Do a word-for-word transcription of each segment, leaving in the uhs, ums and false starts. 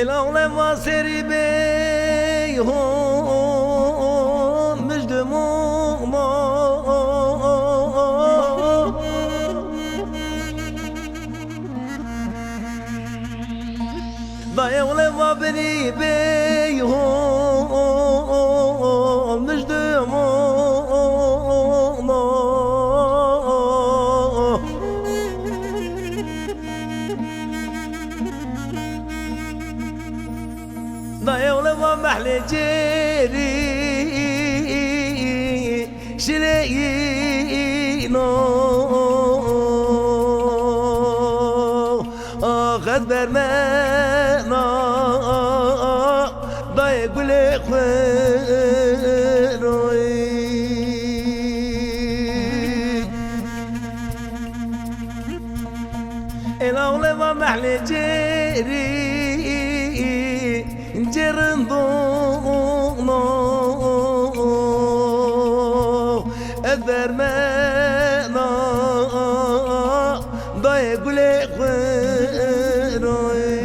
Ela ule va serî bey ho, mijde mo, mo. Dayê ule va binî bey ho, mijde mo, mo. Dayê ule va mehlê cêrî şileyîno. Axet bermena dayê gulê xwe royî. Ela ule va mehlê cêrî, cêrindona ez bermena dayê gulê xwe royî.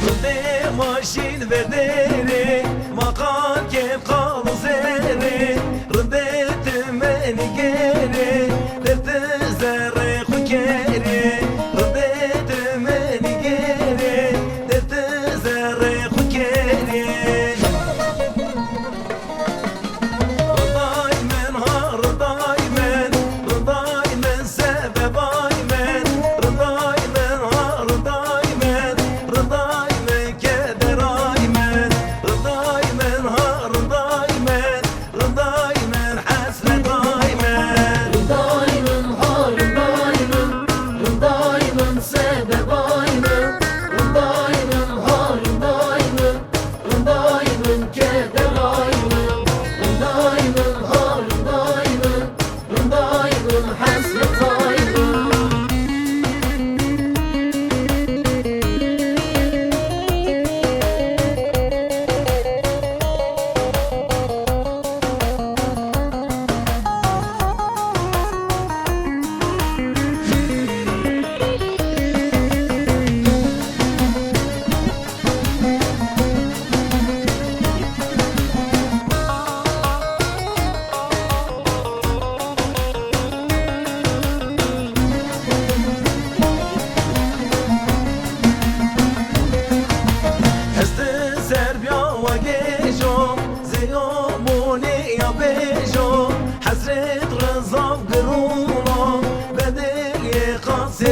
Rindê maşîn ve derê, maqal kêm qal û zerê, rindê tu menî gerê, def tu zerê xwe kerê, rindê tu menî gerê, def tu zerê xwe kerê. Ridayê min ha, ridayê min, ridayê min, sebebayê min, ridayê min ha, ridayê min, ridayê min, kederayê min, ridayê min ha, ridayê min, ridayê min, hesretayê min. Ridayê min ha, ridayê min, ridayê min, sebebayê min, ridayê min ha, ridayê min, rindayê min, kederayê min, rindayê min, ha, rindayê min, rindayê min, hesretayê min. Ez di ser biya we gêjo, zêyo bonê ya bêjo, hesret rizav girûno, bedel yê qasê